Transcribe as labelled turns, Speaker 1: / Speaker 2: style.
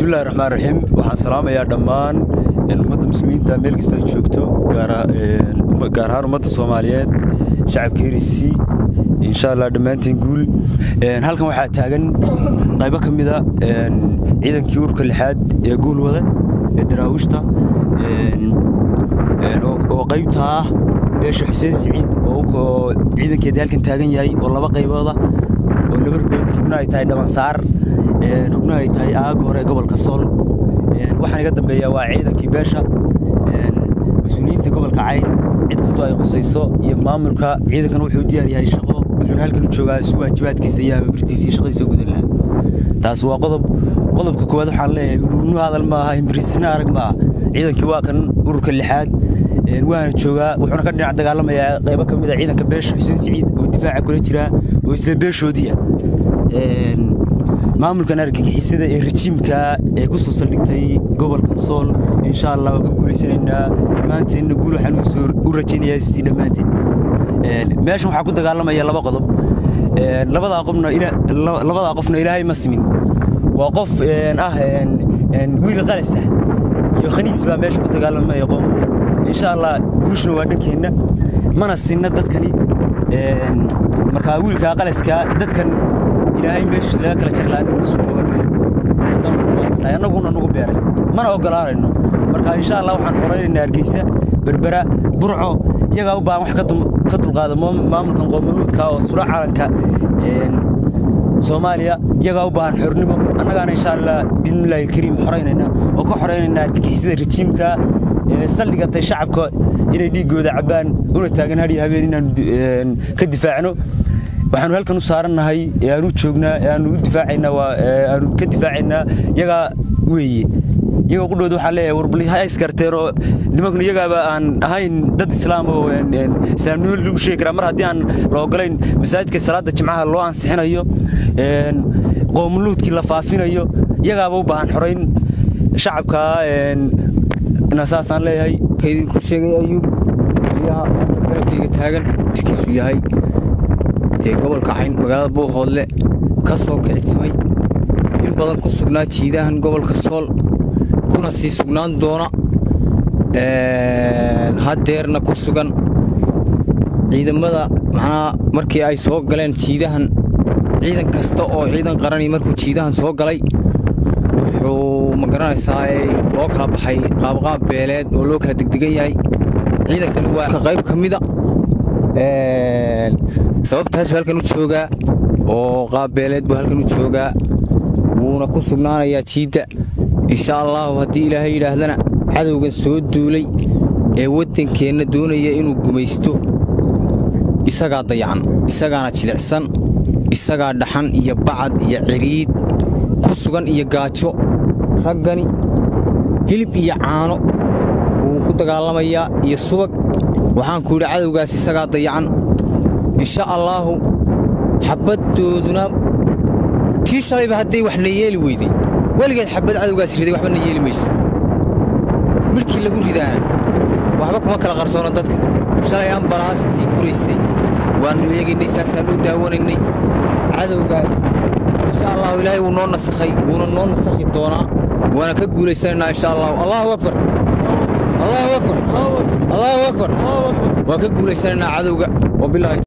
Speaker 1: Bismillahi raxmaan raxiim. Waxaan salaamayaa dhammaan ummadda muslimiinta meel kastoo ay joogto, gaar ahaan ummadda Soomaaliyeed, shacabka herisi. Insha Allah dhammaantiin guul. Halkan waxaa taagan qaybo ka mid a ciidankii ururka lixaad ee guul wada ee daraawiishta, oo qaybta ah beesha Xuseen Siciid, oo ciidankeedii halkan taagan yahay, oo laba qaybooda, oo laba rugood, rugna ay tahay Dhabansaar, rugna ay tahay aaga hore ee gobolka Sool. Waxaan iga dambeeyaa waa ciidankii beesha, mas-uuliyiinta gobolka Cayn, cid kastoo ay khusayso iyo maamulka. Ciidankan wuxuu u diyaar yahay shaqo, wuxuuna halkan u joogaa si waajibaadkiisa iyo amabirtiisa iyo shaqadiisa u gudan lahaa. Taas waa qodob. Qodobka koowaad waxaan leeyahay, nuunu hadal maaha, himbirisina arag maaha. Ciidankii waa kan ururka lixaad, waana joogaa, wuxuuna ka dhinac dagaalamayaa qaybo ka mid a ciidanka beesha Xuseen Siciid oo difaaca kula jira, oo isla beeshoodiya. Maamulkan argagixisada ee rajiimka ee ku soo saldhigtay gobolka Sool, insha Allah waan ka guulaysanaynaa dhammaanteenna. Guul waxaan u rajaynayaa si dhammaanteen. Meeshan waxaa ku dagaalamaya laba qodob, labadaa qofna, labadaa qofna Ilaahay ma simin. Waa qof ah wiil qalis ah iyo khaniis baa meesha ku dagaalamaya, qoomano. Insha Allah guushna waa dhankeenna, mana sinna dadkani. Markaa wiilkaa qaliska dadkan Ilaahay meesha laga kala jar lahaa annaguna nagu beeray, mana ogolaanayno. Marka insha Allah waxaan xoraynaynaa Hargeysa, Berbera, Burco. Iyagaa u baahan wax ka dulqaada maamulkan qoomaluudka oo sura calanka Soomaaliya. Iyagaa u baahan xornimo, annagaana insha Allah biidnillahi alkariim xoraynayna oo ka xoraynayna argagixisada rajiimka saldhigatay shacabka inay dhiiggooda cabbaan, una taagan hadhiyo habeen inaanu ka difaacno. Waxaanu halkan u saarannahay ee aanu joognaa ee aanu u difaacaynaa waa aanu ka difaacaynaa iyagaa weeye. Iyagoo qudhooda waxaan leeyahay, warbal ha iskarteen oo nimankuna iyagaaba aan ahayn dad islaam oo islaamnimo lagu sheegi karaa, mar haddii aan la ogolayn masaajidka salaada jimcaha loo ansixinayo, qoomuluudkii la faafinayo. Iyagaaba u baahan xorayn shacabka na, saasaan leeyahay.
Speaker 2: Idinku sheegay Ayuub, taliyaha hadda garabkayga taagan iskiisu yahay dee gobolka Cayn, magaalada Buuhoodle ka soo kicitimay, in badan ku sugnaa jiidahan gobolka Sool, kuna sii sugnaan doona, haddeerna ku sugan. Ciidamada macnaha markii ay soo galeen jiidahan, ciidan kasta oo ciidan qarani markuu jiidahan soo galay, wuxuu ma garanaysaa loo kala baxay qaabqaab beeleed oo loo kala degdegan yahay. Ciidankani waa ka qayb ka mida sababtaas buu halkan u joogaa, oo qaab beeleed buu halkan u joogaa, wuuna ku sugnaanayaa jiidda insha Allahu. Haddii Ilaahay yidhaahdana, cadowgan soo duulay ee waddankeenna doonaya inuu gumaysto isagaa dayacan, isagaana jilicsan, isagaa dhaxan iyo bacad iyo ciriid ku sugan iyo gaajo. Raggani hilib iyo caano wuu ku dagaalamayaa iyo subag. Waxaan ku yidhi, cadowgaas isagaa dayacan insha Allaahu. Xabaddooduna tii shalayba hadday wax na yeeli weyday, weligeed xabad cadowgaas riday waxba na yeeli mayso. Midhkii lagu ridaana waxba kuma kala qarsoona dadka. Shalay ambalaastii guraysay waannu eegaynay, saasaannu u daawanaynay. Cadowgaas insha Allahu Ilaahay wuu noo nasakhay, wuuna noo nasakhi doonaa, waana ka guulaysanaynaa insha Allahu. Allahu akbar, Allahu akbar, Allahu akbar! Waan ka guulaysanaynaa cadowga, wabilaahi.